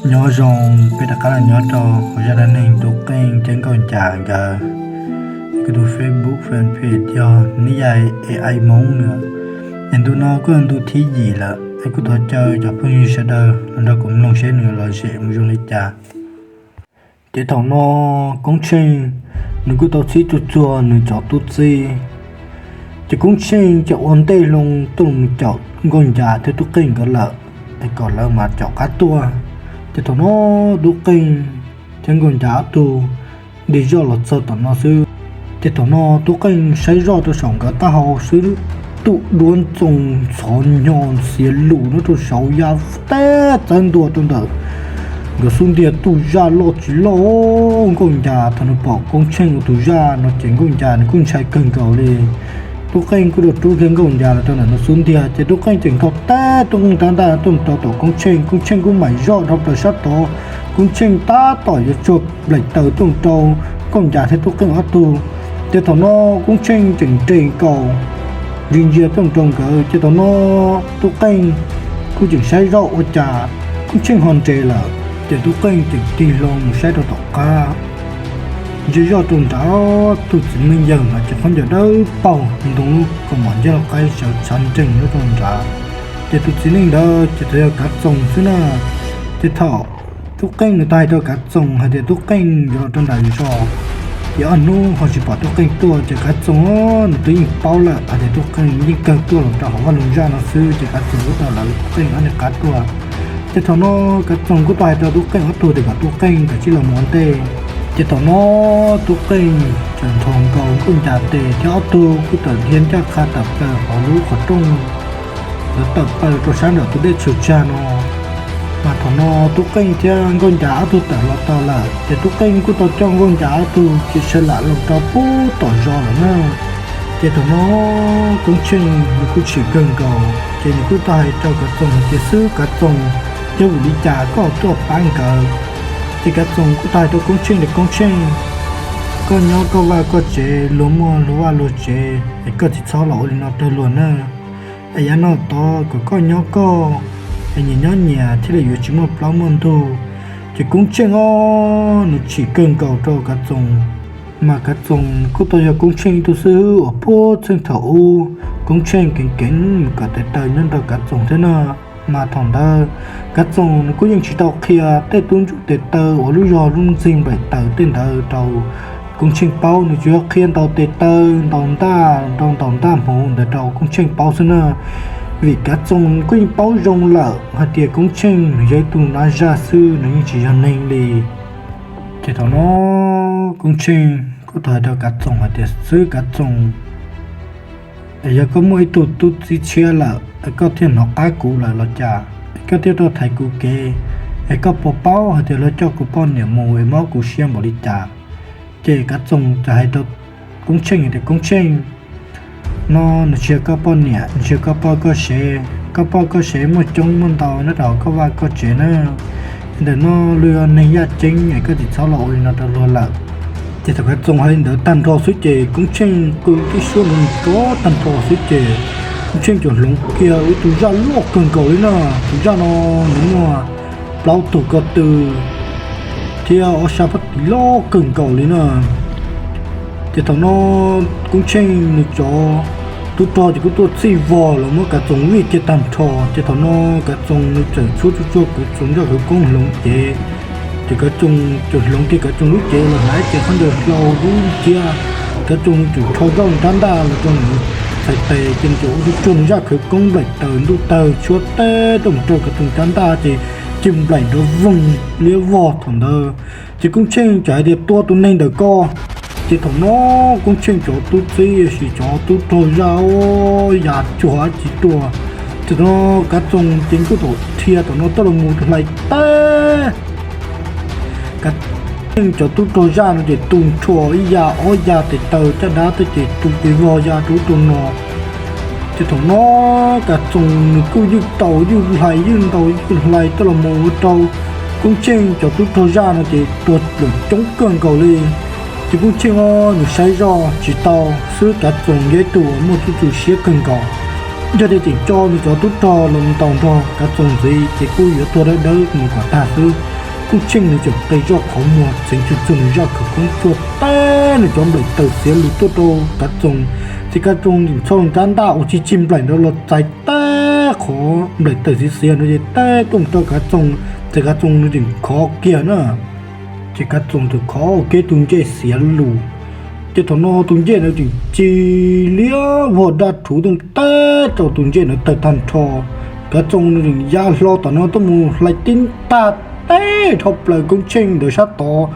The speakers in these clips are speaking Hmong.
Nyob zoo, peb rov qab los nyob rau hauv zaj dab neeg Tub Qeej thiab Nkauj Ncas nkawd. Kuv tus Facebook fanpage yog Neb Yaj AI Hmoob na. Es ntu no kuj yog ntu thib yim lawm, es kuj thov caw cov phooj ywg sawv daws los nrog kuv mloog seb nws los zem mus zoo li cas. Ces thaum no Koob Tsheej nws kuj tau txhib tsuag tsuag nws cov tub txib. Ces Koob Tsheej ces ua ntej loo tuaj mus caum Nkauj Ncas thiab Tub Qeej nkawd lawm, es kom lawv mam caum qab tuaj. Ces thaum no Tub Qeej thiab Nkauj Ncas ob tug dig zoj los txog tom no xwb. Ces thaum no Tub Qeej saib zoj rau saum nkawd taub hau xwb, tus duab ntxoo ntxhov nyo xiav lus nyob rau saud ya teb txawb ntua rau ntawm nkawd xub ntiag, tus zaj loj tsis loj. Nkauj Ncas thaum nws pom Koob Tsheej ua tus zaj no ces Nkauj Ncas nws kuj ntshai kawg nkaus li. Tub Qeej kuj rau rub kiag Nkauj Ncas los rau ntawm nws xub ntiag, ces Tub Qeej tseem nkaug teb Tub Qeej rab ntaj tuaj mus rau tom Koob Tsheej. Koob Tsheej kuj maim zoj dhau plaws sab tod, Koob Tsheej tab tom yuav tsuag nplaim taws tuaj mus rau Nkauj Ncas thiab Tub Qeej ob tug. Ces thaum no Koob Tsheej tseem nres nkaus ntsia ntsia tuaj mus rau nkawd, ces thaum no Tub Qeej kuj tseem saib zoj ua cas Koob Tsheej ho nres lawm. Ces Tub Qeej tseem tig hlo mus saib rau tom qab, ntsia zoj rau nrad, tus txiv neej yawg mas ces khaub ncaws dawb paug ntoo lub kaus mom ncaj lub qaib sawv tshav nrees nyob rau nrad. Ces tus txiv neej ntawd ces txawm yog Kav Txoos xwb na. Ces thaum Tub Qeej nws tau hais rau Kav Txoos hais tias Tub Qeej yuav los rau nram zos, ces ob hnub ho tsis pom Tub Qeej tuaj, ces Kav Txoos nws twb yeej paub lawm hais tias Tub Qeej yeej kawg tuaj los rau hauv vaj loog zaj no xwb, ces Kav Txoos kuj tau lawv Tub Qeej ob niag qab tuaj. Ces thaum no Kav Txoos kuj tau hais rau Tub Qeej ob tug tias kom Tub Qeej kav tsij los mus ua ntej. Ces thaum no Tub Qeej txawm nthos nkaus Nkauj Ncas tes thiab ob tug kuj tawm dhia ncaj qha tawm plaws hauv lub qhov rooj, lawv tawm plaws rau sab nram tus dej tsaws tsag no. Mas thaum no Tub Qeej thiab Nkauj Ncas ob tug tawm los tau lawm, ces Tub Qeej kuj tau coj Nkauj Ncas ob tug ces sawv lam los rau pub tom zos lawm na. Ces thaum no Koob Tsheej nws kuj chim kawg nkaus, ces nws kuj tau hais rau Kav Txoos hais tias, xwb Kav Txoos, yog vim li cas koj tuaj pab nkawd? Ces Kav Txoos kuj tau hais rau Koob Tsheej tias, Koob Tsheej, koj nyob koj vaj koj tsev, luag muaj luag vaj luag tsev, es koj tsis txhob los ua li no rau luag na. Es yav no tod kom koj nyob koj, es nyias nyob nyias thiaj li yuav tsis muaj plaub muaj ntug. Ces Koob Tsheej os, nws chim kawg nkaus rau Kav Txoos. Mas Kav Txoos kuj tau yog Koob Tsheej ib tug xib hwb uas puag txheej thaum ub Koob Tsheej keev keev mus kawm tes taw nyob nrog Kav Txoos thiab na. Mas thaum ntawd Kav Txoos nws kuj yeej tsis tau qhia tej tub ntsuj tes taw uas lub zog lub ntxig nplaim taws tej ntawd rau Koob Tsheej paub, nws tsuas yog qhia ntaus tes taw ntaus ntaj rau ntaus ntaj hmuv ntawd rau Koob Tsheej paub xwb na. Vim Kav Txoos kuj yeej paub zoo lawm hais tias Koob Tsheej nws yog ib tug nab zaj xwb, nws yeej tsis yog neeg li. Ces thaum no Koob Tsheej kuj tau hais rau Kav Txoos hais tias, xwb Kav Txoos, es yog koj muaj ib tug tub txib tshiab lawm es koj thiaj hnov qab kuv lawm los cas, es koj thiaj tuaj thaiv kuv kev, es koj puas paub hais tias luag coj kuv poj niam mus es mob kuv siab npaum li cas? Ces Kav Txoos txawm hais rau Koob Tsheej hais tias, Koob Tsheej, no nws tsis yog koj poj niam, nws tsis yog koj poj koj sev. Koj poj koj sev muaj coob muaj ntau nyob rau hauv koj vaj koj tsev na. Ntawm no luag yog neeg yaj ceeb es koj tsis txhob los ua li no rau luag lawm. Ces thaum Kav Txoos hais li ntawd tag nrho xwb ces Koob Tsheej qw tib suab nrov nrov tag nrho xwb ces Koob Tsheej tsuas hloov kiag ib tug zaj loj kawg nkaus li na. Tus zaj no nws muaj plaub tug ko tw thiab ob sab phab tis loj kawg nkaus li na. Ces thaum no Koob Tsheej nws cov tub rog ces kuj tuaj txhij vog los muab Kav Txoos vij kiag tag nrho. Ces thaum no Kav Txoos nws txawm tshuab tsuag tsuag Kav Txoos nroj khawv koob hloov cev. Ces Kav Txoos txawm hloov kiag Kav Txoos lub cev los hnav ib ce khaub ncaws hlau dub nciab. Kav Txoos nws txawm rho zoj rab ntaj los rau nws txhais tes ces nws txawm ua tsuag tsuag nws zaj khawv koob nplaim taws ntuj tawg tshuab teb tuaj mus rau Kav Txoos rab ntaj ces cig nplaim nrov voog liab vog thaum ntawd. Ces Koob Tsheej txawm hais tias, tua tus neeg ntawm ko. Ces thaum no Koob Tsheej cov tub txib los sis cov tub rog zaj ya cuag dab tsi tuaj. Ces thaum no Kav Txoos ces kuj tau dhia thaum no tuaj los mus hlais teb Kav Txoos cov tub rog zaj no ces tu nrho ib ya ob ya tes taw caj dab tej ces tu ces vog ya rau ub rau no. Ces thaum no Kav Txoos nws kuj ywj ntaus ywj hlais ywj ntaus ywj hlais tuaj los mus ua rau Koob Tsheej cov tub rog zaj no ces tuag lawm coob kawg nkaus li. Ces Koob Tsheej os nws saib zoj tsis tau xwb, Kav Txoos yog ib tug uas muaj txuj txu siab kawg nkaus. Yog tias tseem tso nws cov tub rog los ntaus nrog Kav Txoos ntxiv ces kuj yuav tuag dawb dawb mus kom tag xwb. Koob Tsheej nws tseem qe zoj qhov muag txeev tsuj tsuag nws zaj khawv koob tuaj teb nws cov nplaim tawm xiav lus tuaj rau Kav Txoos. Ces Kav Txoos tseem txhob nrab ntaj uas tsis tsis nplaim ntawd los txais teb qhov nplaim tawm xiav xiav ntawd ces teb tuaj mus rau Kav Txoos, ces Kav Txoos nws tseem khov kiag na. Ces Kav Txoos tseem khov ua ke tus ncej xiav lus. Ces thaum no tus ncej ntawd tseem ci liab vog daj rhuv tuaj teb rau tus ncej ntawd tawg tag nrho. Kav Txoos nws tseem ya hlo tom no tuaj mus hlais tib ntaj teb dhau plaws Koob Tsheej ntawd sab tod.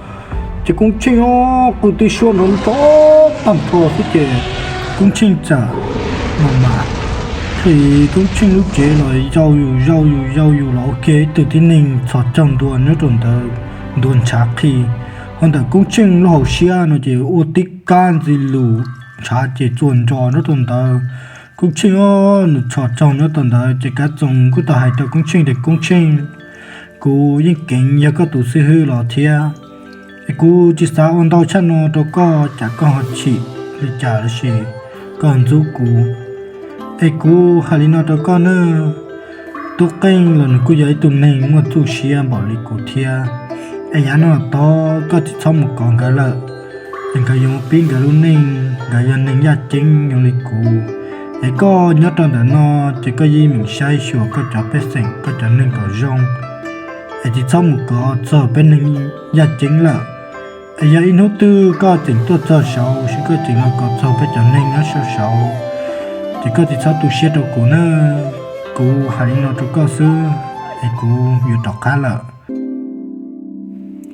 Ces Koob Tsheej o, qw tib suab nrov nrov tag nrho xwb ces Koob Tsheej txawm mas mas, thiaj li Koob Tsheej lub cev los yau yus yau yus yau yus los ua kiag ib tug tib neeg txhos caug ntua nyob rau ntawd, ntua ntshav qhi. Ho ntawm Koob Tsheej lub hauv siab no ces ua tib kab ntxi lus ntshav ces txuas nrho nyob rau ntawd. Koob Tsheej o, nws txhos caug nyob rau ntawd ces Kav Txoos kuj tau hais rau Koob Tsheej tias, Koob Tsheej, kuv yeej keev yog koj tus xib hwb los thiab, es kuv tsis xav ua ntau tshaj no rau koj, cas koj ho chim li cas lossis koj ntxub kuv. Es kuv hais li no rau koj na, Tub Qeej los nws kuj yog ib tug neeg muaj txuj siab npaum li kuv thiab. Es yav no tod koj tsis txhob mus kov nkawd lawm, es nkawd yuav pib nkawd lub neej, nkawd yog neeg yaj ceeb zoo li kuv. Es koj nyob rau ntawm no ces koj yeej meem saib xyuas koj cov pej xeem, koj cov neeg kom zoo, es tsis txhob mus kov txog peb neeg yaj ceeb lawm. Es yog ib hnub twg koj tseem tuaj txog saud, seb koj tseem los kov txog peb cov neeg nyob saud, ces koj tsis txhob tu siab rau kuv na. Kuv hais li no rau koj xwb, es kuv yuav rov qab lawm.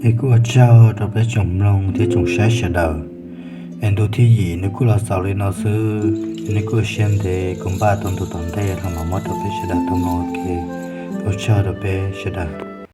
Es kuj ua tsaug rau peb tsoom mloog thiab tsoom saib sawv daws. Es ntu thib yim nws kuj los xaus li no xwb, es nws kuj siab ntev kuv npaj tau ntu tom ntej los mam muab rau peb sawv daws tau mloog ua ke. Ua tsaug rau peb sawv daws.